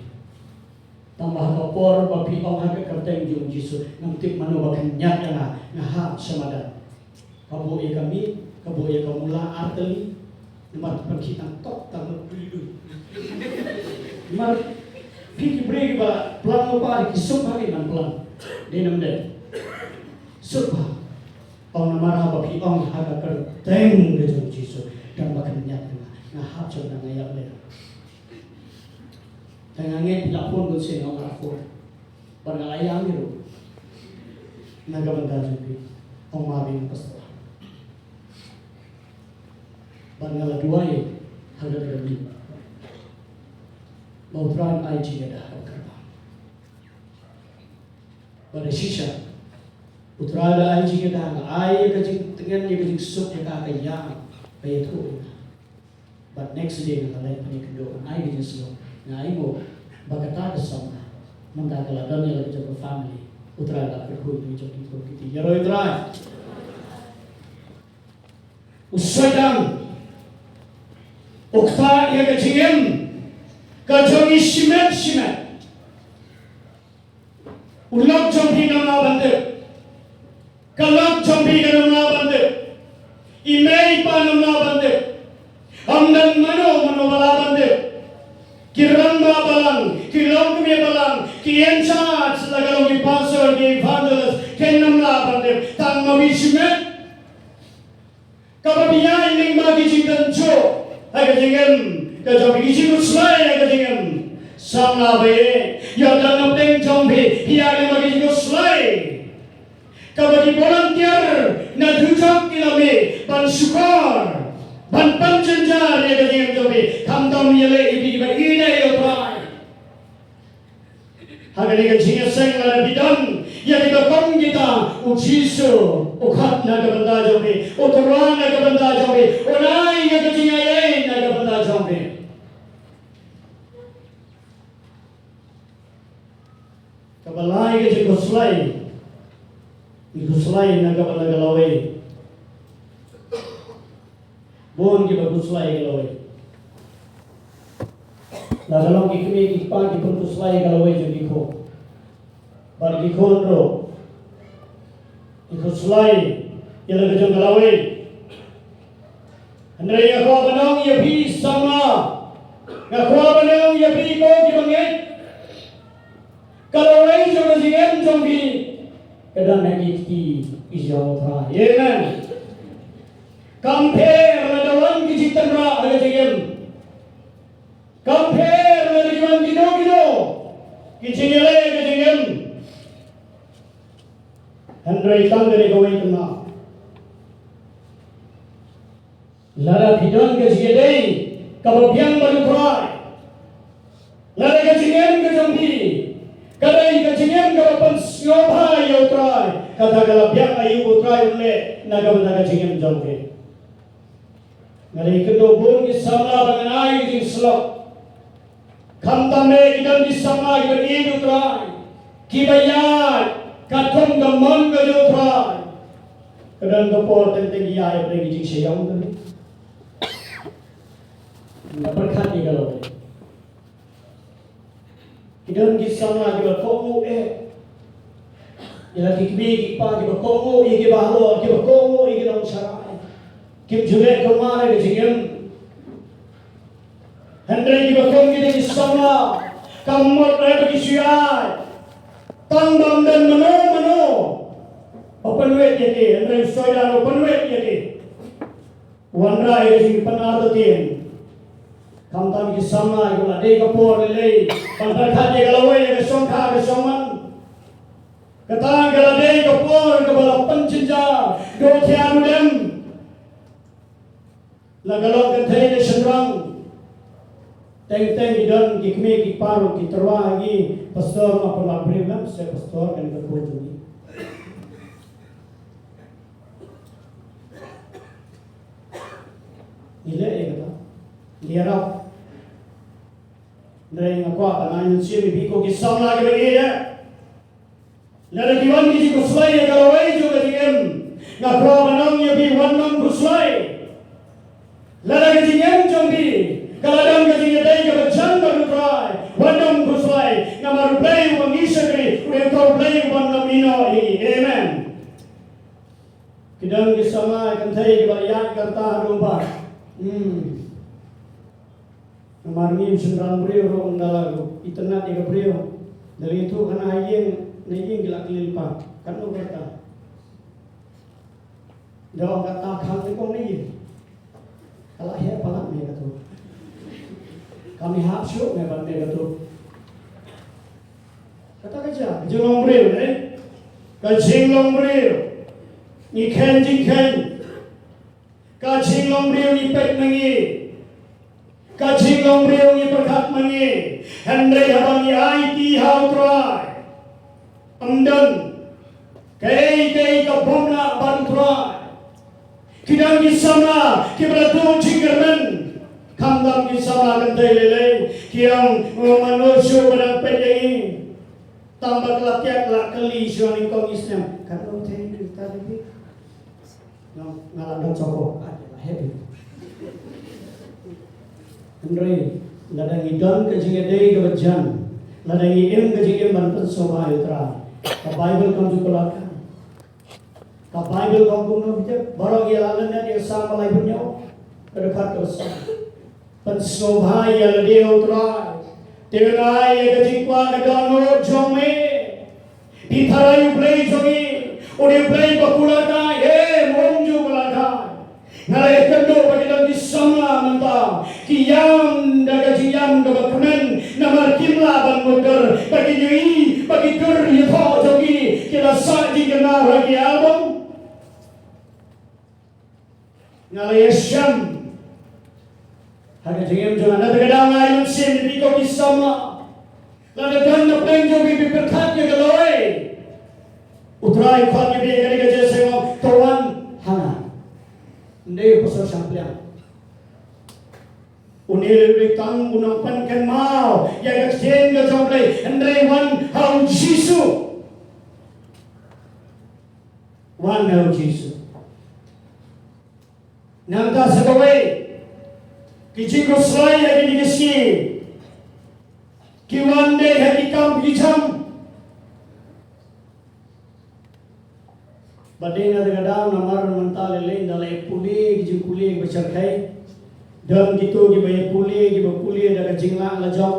Tang ba ha ka por ba phi ong ha ka kyrteng jong u Jisu, ngam tip mano ba khynñiat ïa nga, nga hap sha madan. Ka buh ïa ka miet, ka buh ïa ka mula ar tylli, namar pynkhih tang tok tang lut dui dui. Namar phi ki briew kiba plan lypa, ki suk bha ki ban plan. Dei nam dei? Suk bha." Ong, "Namar haba phi ong ha ka kyrteng ka jong u Jisu, tang ba khynñiat ïa nga, nga hap sha madan, nga ïap leh." Te nga ngeit phi la phone bun sien, ong, "Nga la phone." Bad nga la ïam hi ruh na ka bynta jong phi. Ong, "Ma, beiñ, Pastor." Bad nga la duwai ha kata ka miet ba U Trai un ai jingïada ha ka kyrpang. Bad shisha U Trai u la ai jingïada, u la ai ïa ka jingtngen, ïa ka jingsuk ïa ka, ka ïam, ka ïathuh ïa nga. Bad next day nga la leit pynïakynduh, nga ai ka jingsngew, nga ainguh ba kata ka samla mynta ka la don ïa la ka jong ka family. U Trai u la kyrkhu ïa ka jong ki, ki ïaroh ïa U Trai. U Soitan u ktah ïa ka jingim ka jong ngi shimet shimet. U lok jong phi ngam lah ban tip. Ka lok jong phi ngam lah ban tip. I mei i pa ngam lah ban tip. Ym don mano mano ba lah ban tip. Ki rangbah balang, ki longkmie balang, ki in charge, la ka long ki pastor, ki evangelist, kin ym lah ban tip. Tang ma phi shimet. Kaba phi ïaid lyngba ki jingtynjuh ha ka jingim ka jong phi, ki jingkhuslai ha ka jingim. Samla ba ïeit, ïoh don na pdeng jong phi, phi ïaid lyngba ki jingkhuslai. Kaba ki volunteer na dujok ki la mih ban shukor, ban pynjynjar ïa ka jingim jong phi. Khamtam ïaleh ïa phi kiba ïeit ïa U Trai. Ha kane ka jingïaseng lada phi don ïa kiba kum kita, U Jisu u khot na ka bynta jong phi, u tyrwa na ka bynta jong phi, u ai ïa ka jingaiei na ka bynta jong phi. Kaba lai ka jingkhuslai, jingkhuslai na ka bynta ka lawei. Bun kiba khuslai ïa ka lawei. La ka long ki kmie ki kpa ki pyrkhat khuslai ïa ka lawei jong ki khun. Bad ki khun ruh ki khuslai ïa la ka jong ka lawei. Hynrei nga kwah ban ong ïa phi samla, nga kwah ban ong ïa phi ko kiba ngeit. Ka lawei jong ka jingim jong phi ka don ha ki kti ki jong U Trai. Amen. Kam pher lada wan ki jingtynrah ha ka jingim. Kam pher lada ki wan kino kino ki jingïaleh ha ka jingim. Hynrei tang kane kawei kynmaw. Lada phi don ka jingïadei kaba biang bad U Trai, lada ka jingim ka jong phi ka dei ka jingim kaba pynsngewbha ïa U Trai, kata ka la biang aïu U Trai un leh na ka bynta ka jingim jong phi. Nga la ïakynduh bun ki samla ba ngan ai ka jingslok. Khamtam eh ki don ki samla kiba ïeit ïa U Trai, kiba ïaid katkum ka mon ka jong U Trai. Ka don ka por teng teng ki ïaid hapdeng ki jingshaïong ka. Nga pyrkhat ïa ka lawei. Ki don ki samla kiba kohnguh eh ïa la ki kmie ki kpa, kiba kohnguh ïa kiba halor, kiba kohnguh ïa ki nongsharai. Kim ju leh kumne ha ka jingim. Hynrei kiba kum kine ki samla, kam mut eh ba ki shu ïaid tang ba ym don mano mano ba pynwit ïa ki, hynrei u Soitan u pynwit ïa ki. Wanrah ïa ka jingpynartatien. Khamtam ki samla kiba la dei ka por lei lei ban pyrkhat ïa ka lawei, ïa ka shongkha ka shongman. Kata ka la dei ka por kaba la pynjynjar, dohkhiah u dem. La ka long kynthei ne shynrang. Teng teng ki don ki kmie ki kpa ruh ki tyrwa ha ngi. Pastor, ma pynlong briew lem, se pastor kan ka khun jong ngi. Ngi leh ïa kata. Ngi ïarap. Hynrei nga kwah ban ai mynsiem ïa phi ko ki samla kiba ïeit. Lada ki wan ki jingkhuslai ïa ka lawei jong ka jingim, nga kwah ban ong ïa phi, wan nym khuslai. Lada ka jingim jong phi ka la don ka jingïadei kaba jan bad U Trai, wan nym khuslai. Namar U Blei uba ngi shakri u dei uta U Blei uba nym ïehnoh ïa ngi. Amen. Ki don ki samla kynthei kiba ïaid ka rta haduh ba. Hmm. Namar ngim shynrang briew ruh, ynda la itynnad ïa ka briew, da la ïathuh, kane ha ïing, na ïing ki la kylli pat. Katno ka rta? Da ong kata, khang ne kong na ïing. Ka la heh palat me katu. Kam hap shuh me bad me katu. Kata ka jia, ka jinglong briew ne. Ka jinglong briew. Ngi kheiñ jingkheiñ. Ka jinglong briew ngi peit ma ngi. Ka jinglong briew ngi pyrkhat ma ngi. Hynrei haba ngi aiti ha U Trai, ym don kaei kaei ka bym lah bad U Trai. Ki don ki samla kiba la duh jingkyrmen. Khamtam ki samla kynthei lei lei, ki ong, "Mano shuh ba dang peit ïa ngi." Tang ba ka la tiak la kylli shuwa nyngkong i snem. Katno thei ki ta dei. Nga, nga la don soko. Ah, la happy. Hynrei lada ngi don ka jingïadei kaba jan, lada ngi im ka jingim ban pynsngewbha ïa U Trai, ka Baibl kam ju pynlong ka. Ka Baibl kam kumno beit, baroh ngi la lyndet ïa ka Salm ba laiphew hynñiew, ka dkhot kaba san. Pynsngewbha ïa lade ha U Trai, te un ai ïa ka jingkwah ka dohnud jong me. Phi tharai U Blei jong ngi u dei U Blei ba kular kai, em, um ju kular kai. Nga la ïakynduh ba ki don ki samla mynta ki ïam da ka jingïam kaba kmen namar kim lah ban mutdur, ba ki ïohi ba ki dur ïathoh jong ki ki la sah jingkynmaw ha ki album. Nga la ïashem ha ka jingim jong nga. Na kata ka daw nga ai mynsiem ïa phi ko ki samla. Lada don na pdeng jong phi phi pyrkhat ïa ka lawei, U Trai u khot ïa phi ha kane ka jingseng, to wan ha nga. Ym dei u pastor shangpliang. Une u dei tang u nongpynkynmaw ïa ka ktien ka jong U Blei, hynrei wan ha U Jisu. Wan ha U Jisu. Nangta sa kawei, ki jingkhuslai ha kine ki sngi ki wan dei ha ki kam ki jam. Ba dei na kata ka daw namar mynta lei lei ynda la ïa pule ki jingpule kiba shyrkhei, don kito kiba ïa pule, kiba pule da ka jinglah lajong,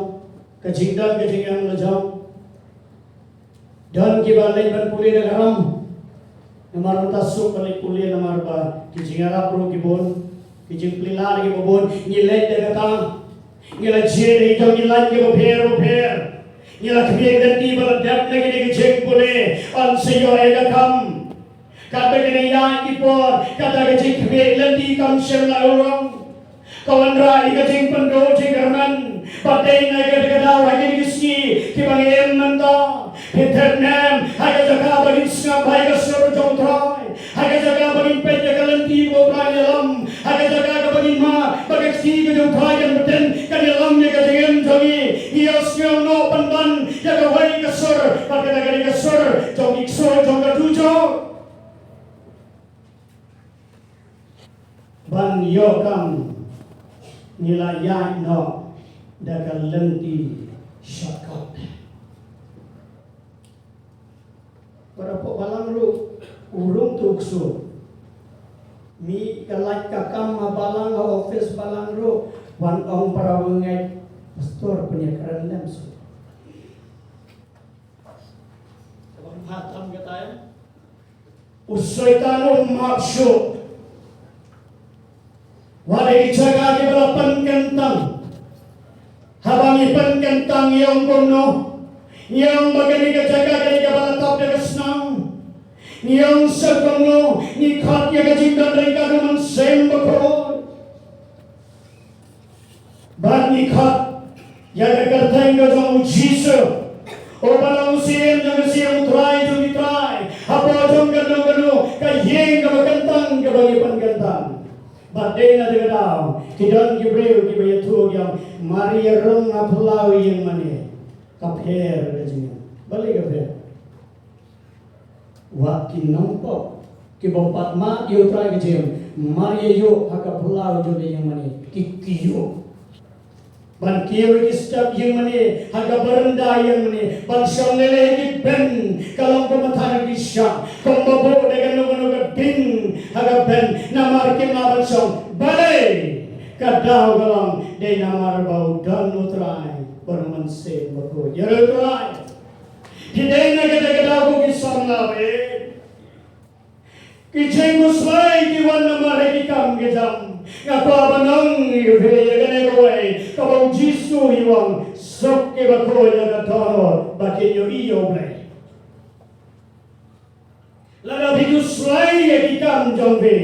ka jingdon ka jingem lajong. Don kiba leit ban pule da ka ram. Namar mynta suk ban leit pule namar ba ki jingïarap ruh ki bun, ki jingplie lad kiba bun. Ngi leit da kata. Ngi la jied ha ki jong ki lain kiba pher ba pher. Ngi la khmih lynti ba la dep na kine ki jingpule, yn sa ïoh ïa ka kam. Katba kine ïa ki por, kata ka jingkhmih lynti kam shym la urong. Ka wanrah ïa ka jingpynduh jingkyrmen. Ba dei na kata ka daw ha kine ki sngi kiba ngi im mynta, phi thep ne em, ha ka jaka ba ngin sngap ha ïa ka sur jong U Trai, ha ka jaka ba ngin peit ïa ka lynti ba U Trai un ïalam, ha ka jaka kaba ngin mad ba ka kti ka jong U Trai kan bteng, kan ïalam ïa ka jingim jong ngi. Ngi ïohsngew noh pynban ïa kawei ka sur, bad kata ka dei ka sur jong ki ksuid jong ka dujok. Ban ïoh kam, ngi la ïaid noh da ka lynti shortcut. Para pok balang ruh, u rung tu u ksu. Mih ka lait ka kam ha balang, ha office balang ruh, wan ong para bangeit, pastor, pynïakren lem shuh. Ka bang pha tam ka taïm. U Soitan um hap shuh. Wat ïa ki jaka kiba la pynkyntang. Haba ngi pynkyntang ngi ong kumno? Ngi ong ba kane ka jaka kane kaba la tap da ka snam. Ngi ong sa kumno? Ngi khot ïa ka jingdon ryngkat u Mynsiem Bakhuid. Bad ngi khot ïa ka kyrteng ka jong u Jisu, uba long u Syiem jong ki syiem, u Trai jong ki trai, hapoh jong kano kano ka ïing kaba kyntang kaba ngi pynkyntang. Bad dei na kata ka daw ki don ki briew kiba ïathuh, ki ong, mar ïa rung ha phyllaw ïing mane. Ka pher ka jingim. Balei ka pher? Wat ki nongpop kiba ym pat mad ïa u Trai ka jingim, mar ïa ïoh ha ka phyllaw jong ka ïing mane, ki, ki ïoh. Ban kiew ïa ki step ïing mane, ha ka baranda ïing mane, ban shong lei lei ha ki bench, ka long kumba thar ki shah, kumba buh da kano kano ka ding ha ka bench, namar kim lah ban shong. Balei? Ka daw ka long dei namar ba u don u Trai, ba u mynsiem bakhuid. Ïa u Trai. Ki dei na kata ka daw ko ki samla baieit. Ki jingkhuslai ki wan namar ki kam ki jam. Nga kwah ban ong ïa phi ïa kane kawei kaba u Jisu u ong, suk kiba khuid ïa ka dohnud ba kin ïohi ïa U Blei. Lada phi khuslai ïa ki kam jong phi,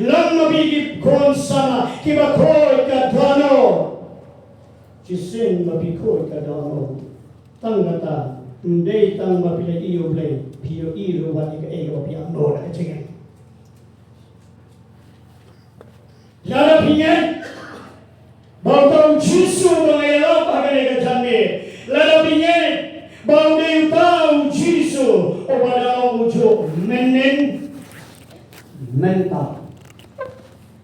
long ma phi ki khun samla kiba khuid ka dohnud. Shisien ba phi khuid ka dohnud. Tang kata, ym dei tang ba phi la ïohi ïa U Blei, phi ïohi ruh wat ïa kaei kaba phi angnud ha ka jingim. Lada phi ngeit ba uta u Jisu uba nga ïalap ha kane ka janmiet, lada phi ngeit ba u dei uta u Jisu uba dang ong u juh mynnin mynta,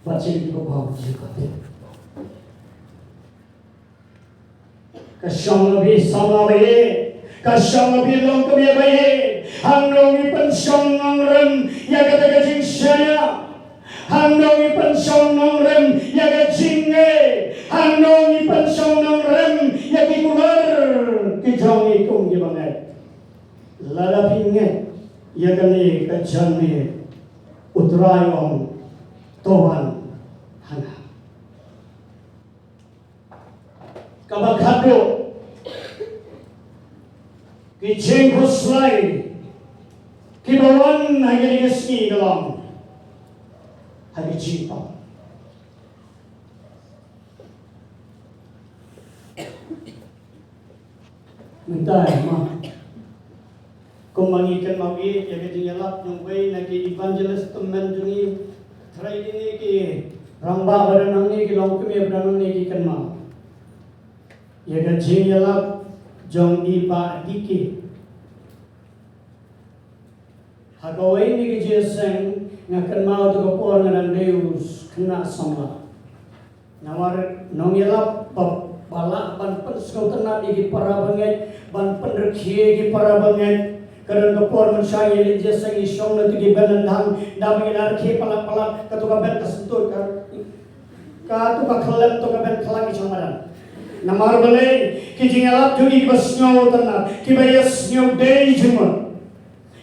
ba jin ki ba ong u juh ka te. Ka shong na phi samla baieit, ka shong na phi longkmie baieit. Hangno ngi pynshong nongrim ïa kata ka jingshaniah? Hangno ngi pynshong nongrim ïa ka jingngeit? Hangno ngi pynshong nongrim ïa ki kular ki jong ngi kum ki bangeit? Lada phi ngeit ïa kane ka janmiet, U Trai u ong, to wan ha nga. Kaba khatduh, ki jingkhuslai kiba wan ha kine ki sngi ka long ha ki jingpang. Mynta ma, kumba ngi kynmaw ïa ka jingïalap jong uwei na ki evangelist tymmen jong ngi, trai kine ki rangbah ba don hangne, ki longkmie ba don hangne ki kynmaw ïa ka jingïalap jong i Bah Diki. Ha kawei na ki jingïaseng nga kynmaw, to ka por nga dang dei u khynnah samla. Namar nongïalap ba, ba lah ban pynsngewtynnat ïa ki para bangeit, ban pynrkhie ïa ki para bangeit. Ka don ka por mynshwa ngi leit jingïaseng, ngi shong na tu ki bench lyngdang, da ba ngi la rkhie palat palat, kato ka bench ka syntuid, ka, kato ka khyllem, to ka bench khlak, ngi shong madan. Namar balei? Ki jingïalap jong ngi kiba sngewtynnat, kiba ïasngewdei jingmut.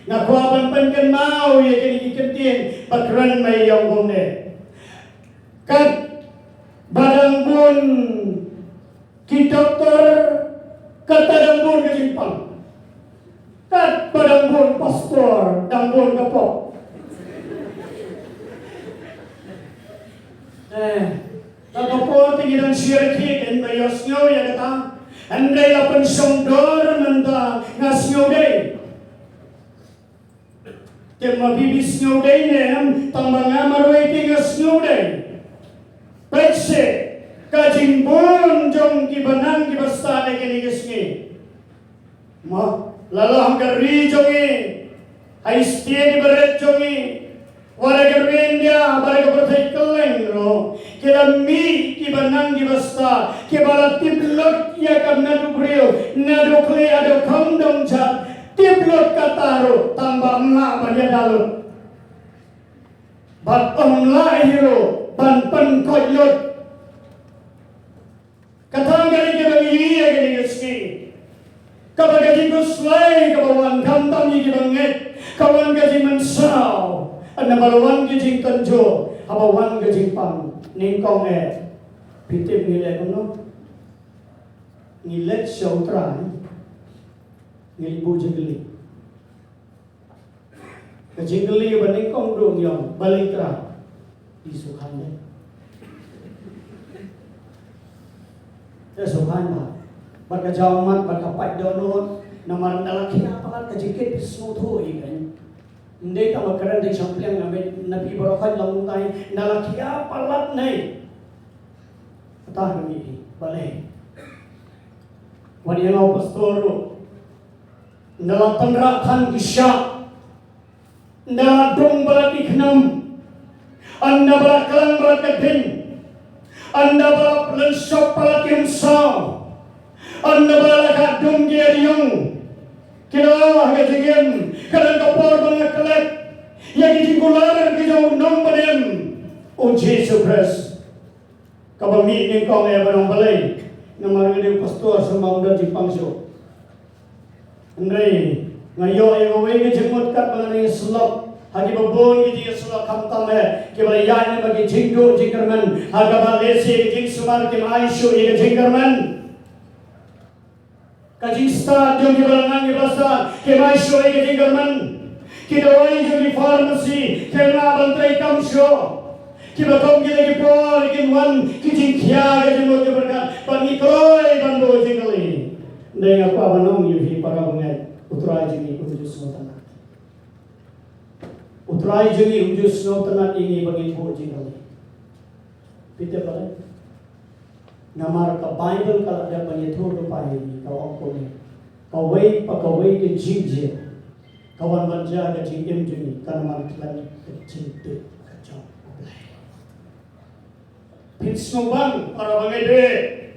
Nga kwah ban pynkynmaw ïa kine ki kyntien ba kren ma ïa ong kumne. Katba dang bun ki doktor, kata dang bun ka jingpang. Katba dang bun pastor, dang bun ka pop. Eh, ka por te ngi dang share ki, kin ba ïohsngew ïa kata. Hynrei la pynshong dor mynta, nga sngewdei. Te ma phi phi sngewdei ne em, tang ba nga marwei te nga sngewdei. Peit seh, ka jingbun jong kiba nang kiba stad ha kine ki sngi. Mo, la long ka ri jong ngi, ha i state iba rit jong ngi, wat ha ka ri India, bad ha ka pyrthei kylleng ruh, ki la mih kiba nang kiba stad, kiba la tip lut ïa ka, naduh briew, naduh khlieh haduh kham dong jait, tip lut kata ruh, tang ba ym lah ban ïada lut. Bad ym lah hi ruh ban pynkoit lut. Kata ka dei kaba ngi ïohi ha kine ki sngi. Kaba ka jingkhuslai kaba wan khamtam ïa kiba ngeit, ka wan ka jingmynsaw. Namar wan ka jingtynjuh, haba wan ka jingpang. Nyngkong eh, phi tip ngi leh kumno? Ngi leit sha U Trai, ngi leit buh jingkylli. Ka jingkylli ba nyngkong ruh ngi ong, balei Trai? Jisu khan ne. Te sngewbha bad ka jaw mat bad ka pait dohnud, namar ynda la khia palat ka jingkit phi sngewthuh ïa ka. Ym dei tang ba kren dei shang pliang na phi, na phi baroh khoit long kumta, ynda la khia palat ne. Kata ka mih hi balei. Wat ïa nga u pastor ruh, ynda la tynrah than ki shah, ynda la dung palat ki khnam, ynda ba la klang palat ka ding, ynda ba la pynshop palat ki umsaw, ynda ba la ka dung ki riong, ki la ha ka jingim, ka don ka por ba nga klet ïa ki jingkular ki jong u nongpynim, u Jisu Khrist. Kaba mih nyngkong eh ba nong balei, namar nga dei u pastor, sngewbha ym don jingpang shuh. Hynrei nga ïoh ïa kawei ka jingmut katba nga dang ïasyllok ha kiba bun ki jingïasyllok, khamtam eh kiba la ïaid na ki jingduh jingkyrmen, ha kaba lehse ki jingsumar kim ai shuh ïa ka jingkyrmen. Ka jingstad jong kiba la nang kiba la stad kim ai shuh ïa ka jingkyrmen. Ki dawai jong ki pharmacy kim lah ban trei kam shuh. Kiba kum kita ki por kin wan ki jingkhia ka jingmut jingpyrkhat, bad ngi kloi ban buh jingkylli. Hynrei nga kwah ban ong ïa phi para bangeit, U Trai jong ngi um ju sngewtynnat. U Trai jong ngi um ju sngewtynnat ïa ngi ba ngin buh jingkylli. Phi tip balei? Namar ka Baibl ka la dep ban ïathuh lypa ïa ngi, ka ong kumne: kawei pa kawei ka jingjia ka wan ban jia ka jingim jong ngi ka namar khlem ka jingtip ka jong U Blei. Phin sngewbang para bangeit,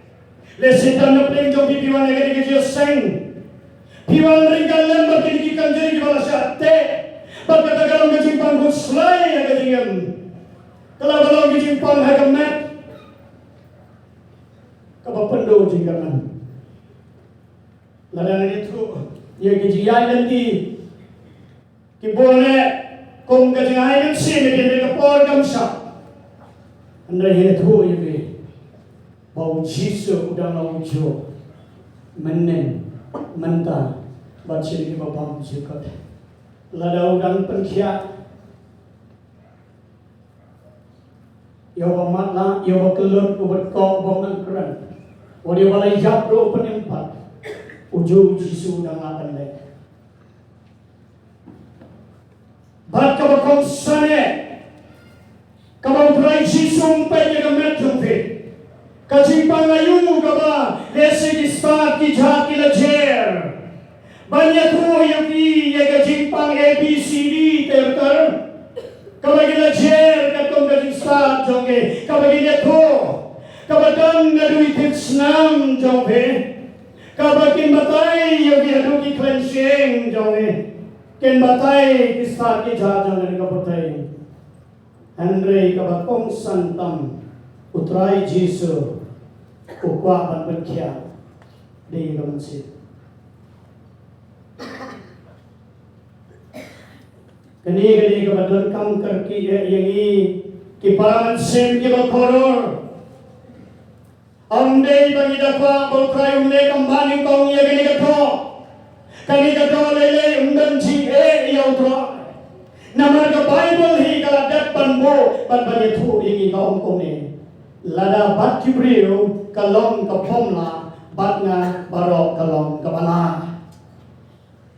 lehse don na pdeng jong phi, phi wan ha kane ka jingïaseng, phi wan ryngkat lem bad kine ki kynjri kiba la shah teh, bad kata ka long ka jingpang khuslai ha ka jingim. Ka la ba long ka jingpang ha ka met kaba pynduh jingkyrmen. Lada ngi ïathuh ïa ki jingïaid lynti, ki bun eh kum ka jingai mynsiem ïa ki, ka por kam shah. Hynrei ngi ïathuh ïa ki ba U Jisu u dang long ujuh mynnin, mynta, bad sha kiba bym jukut. Lada u dang pynkhiah ïa uba matlah, ïa uba kyllut, uba dkoh, uba ym nang kren, wat ïa uba la ïap ruh u pynim pat, ujuh U Jisu u dang lah ban leh. Bad kaba kongsan eh, kaba U Trai Jisu um peit ïa ka met jong phi, ka jingpang aïu kaba lehse ki stad ki jhat ki la jer ban ïathuh ïa phi ïa ka jingpang A B C D ter ter, kaba ki la jer katkum ka jingstad jong ki, kaba ki ïathuh, kaba don naduh i thied snam jong phi, kaba kin batai ïa phi haduh ki khlem shyieng jong phi, kin batai ki stad ki jhat jong phi ka pyrthei. Hynrei kaba kongsan tam, U Trai Jisu u kwah ban pynkhiah da ka mynsiem. Kane ka dei kaba donkam kyrkieh ïa ngi ki para mynsiem kiba kordor. Ym dei ba ngi da kwah ba U Trai un leh kumba nyngkong ïa kane ka doh. Kane ka doh lei lei ym don jingeh ïa U Trai. Namar ka Baibl hi ka la dep ban buh bad ban ïathuh ïa ngi, ka ong kumne: lada bad ki briew ka long ka bym lah, bad nga baroh ka long kaba lah.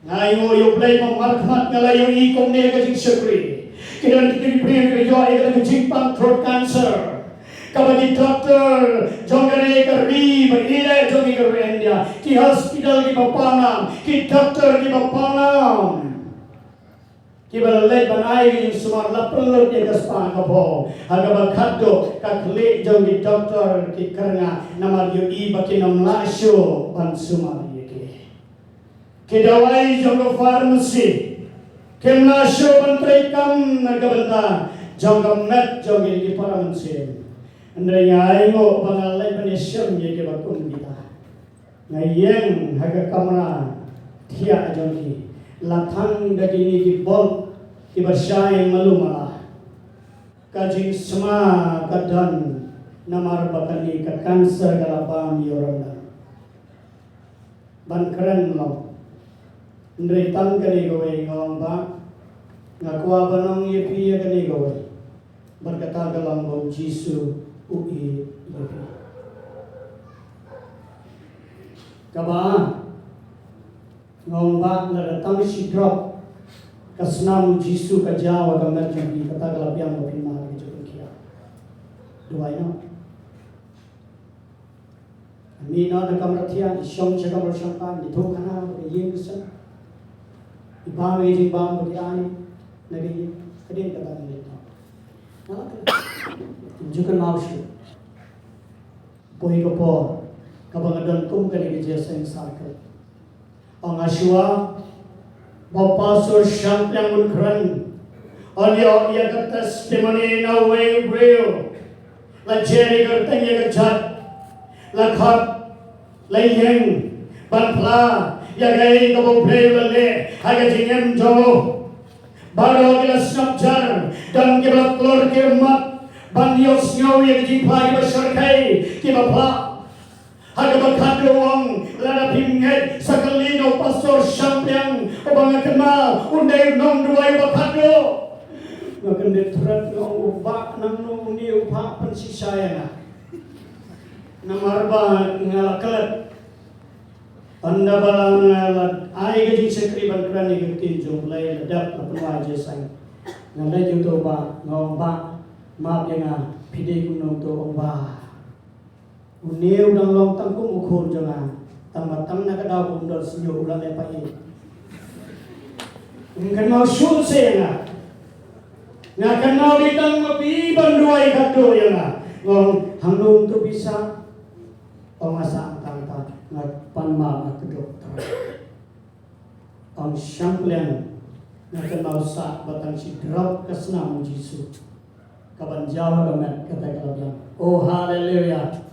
Nga ainguh ïa U Blei ba markhmat nga la ïohi kumne ka jingshakri. Ki don ki briew kiba ïoh ïa ka jingpang throat cancer, kaba ki doktor jong kane ka ri ba ïeit jong ngi ka ri India, ki hospital kiba pawnam, ki doktor kiba pawnam, kiba la leit ban ai ka jingsumar, la pynlut ïa ka spah ka phew, ha kaba khatduh ka khlieh jong ki doktor ki kyrngah namar ïohi ba kin ym lah shuh ban sumar ïa ki. Ki dawai jong ka pharmacy kim lah shuh ban trei kam na ka bynta jong ka met jong ki, ki para mynsiem. Hynrei nga ainguh ba nga leit ban ïashem ïa kiba kum kita. Nga ïeng ha ka kamra thiah jong ki, la thang da kine ki bulb kiba shai malu mala. Ka jingsma ka don namar ba kane ka cancer ka la bam ïa u ryndang. Ban kren long. Hynrei tang kane kawei nga ong ba nga kwah ban ong ïa phi ïa kane kawei. Bad kata ka long ba U Jisu u ïeit ïa phi. Kaba nga ong ba lada tang shi drop ka snam u Jisu ka jaw ha ka met jong phi, kata ka la biang ba phin mad ïa ka jingpynkhiah. Duwai noh. Ngi noh na kamra thiah, ngi shong sha kamra shongkha, ngi thoh khana bad ka ïing ka sem. Ngi bam ïa ka jingbam bad ngi ai na ka ïing. Ka dei kata ngi leh noh. Nga la kynmaw, ju kynmaw shuh. Poi ka por kaba nga don kum kane ka jingïaseng circle. Ong, nga shuwa ba u Pastor Shangpliang Bunkren un ïoh ïa ka testimony na uwei u briew. La jer ïa ka kyrteng ïa ka jait, la khot, la ïeng ban phla ïa kaei kaba U Blei u la leh ha ka jingim jong u. Baroh ki la sngap jar, don kiba la klur ki ummat ban ïohsngew ïa ka jingphla, kiba shyrkhei, kiba phla. Ha kaba khatduh u ong, lada phim ngeit sa kylli na u Pastor Shangpliang, uba nga kynmaw un dei u nongduwai uba khatduh. Nga kyndit thret, nga ong, u bah nangno une u phah pynshisha ïa nga. Namar ba nga la klet. Ynda ba la nga la ai ka jingshakri ban kren ïa ka ktien jong U Blei, la dep la pynwai jingïaseng. Nga leit ïa uto u bah, nga ong, bah, map ïa nga, phi dei kumno? Uto u ong, bah, une u dang long tang kum u khun jong nga. Tang ba tang na ka daw ba um don shñiuh u la leh paid. Um kynmaw shuh shuh ïa nga. Nga kynmaw dei tang ma phi ban duwai khatduh ïa nga. Nga ong, hangno to phi sah? Ong, nga sah tang tang, nga pan map, nga kdup tang. Ong Shangpliang, nga kynmaw sah ba tang shi drop ka snam u Jisu ka ban jaw ha ka met, kata ka la biang. Oh, haleluya.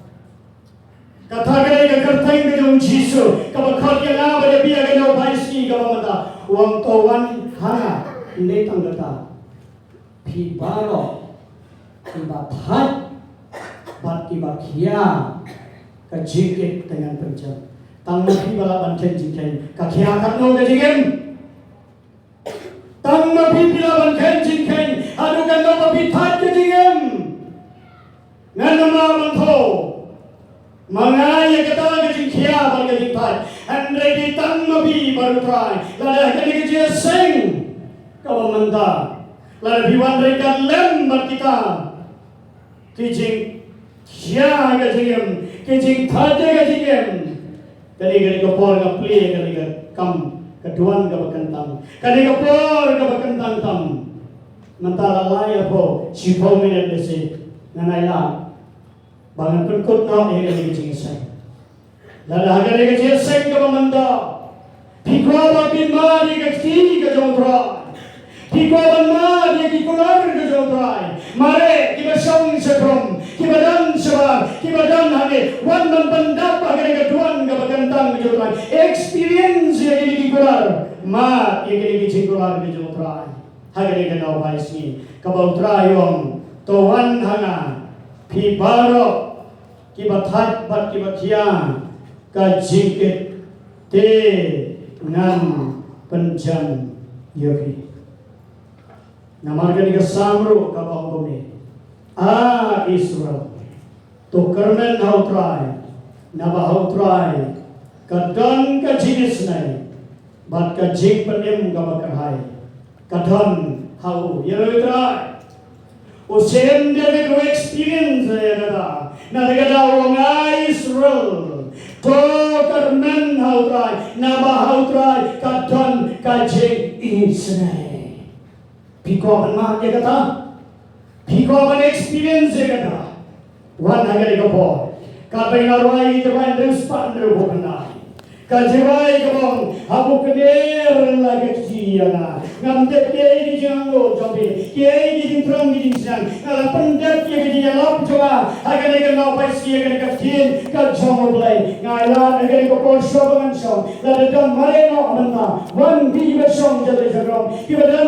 Kata ka dei ka kyrteng ka jong u Jisu kaba khot ïa nga bad ïa phi ha kane ka sngi kaba mynta. U ong, to wan ha nga, ym dei tang kata. Phi baroh kiba thait bad kiba khia ka jingkit te ngan pynjem. Tang ma phi ba lah ban kheiñ jingkheiñ. Ka khia katno ka jingim? Tang ma phi phi lah ban kheiñ jingkheiñ haduh katno ba phi thait ka jingim. Ngan ym lah ban thew ma nga ïa kata ka jingkhia bad ka jingthait. Hynrei dei tang ma phi bad U Trai. Lada ha kane ka jingïaseng kaba mynta, lada phi wan ryngkat lem bad kita ki jingkhia ka jingim, ki jingthait ka jingim, kane ka dei ka por nga plie, kane ka kam ka duwan kaba kyntang, kane ka por kaba kyntang tam. Mynta la lai arphew shiphew minit lehse, ngan ai lad ba ngan pynkut noh ïa kane ka jingïaseng. Lada ha kane ka jingïaseng kaba mynta phi kwah ban mad ïa ka kti ka jong U Trai, phi kwah ban mad ïa ki kular ka jong U Trai, mareh kiba shong shakhrum, kiba don shabar, kiba don hangne, wan ban pyndap ha kane ka duwan kaba kyntang ka jong U Trai. Experience ïa kine ki kular, mad ïa kine ki jingkular ka jong U Trai. Ha kane ka Nongpynim sngi kaba U Trai u ong, to wan ha nga phi baroh kiba thait bad kiba khia ka jingkit, te ngan pynjem ïa phi. Namar kane ka Salm ruh kaba ong kumne, A Israel, to kyrmen ha U Trai, naba ha U Trai ka don ka jingisynei bad ka jingpynim kaba kyrhai ka don ha u. Ïa U Trai. U Syiem David u experience ïa kata. Na kata ka daw u ong, A Israel, to kyrmen ha U Trai, naba ha U Trai ka don ka jingisynei. Phi kwah ban mad ïa kata? Phi kwah ban experience ïa kata? Wan ha kane ka por. Kaba nga rwai, ka rwai hynriew spah hynriewphew khyndai. Ka jingrwai kaba ong, haba u kner la ka kti ïa nga, ngam tip kiei ki jingangnud jong phi, kiei ki jingthrang ki jingsneng. Nga la pyndep ïa ka jingïalap jong nga ha kane ka Nongpynim sngi, ïa kane ka ktien ka jong U Blei. Nga ai lad ha kane ka por shuwa ba ngan shong, lada dang mareh noh mynta, wan phi kiba shong shatei shakhrum, kiba don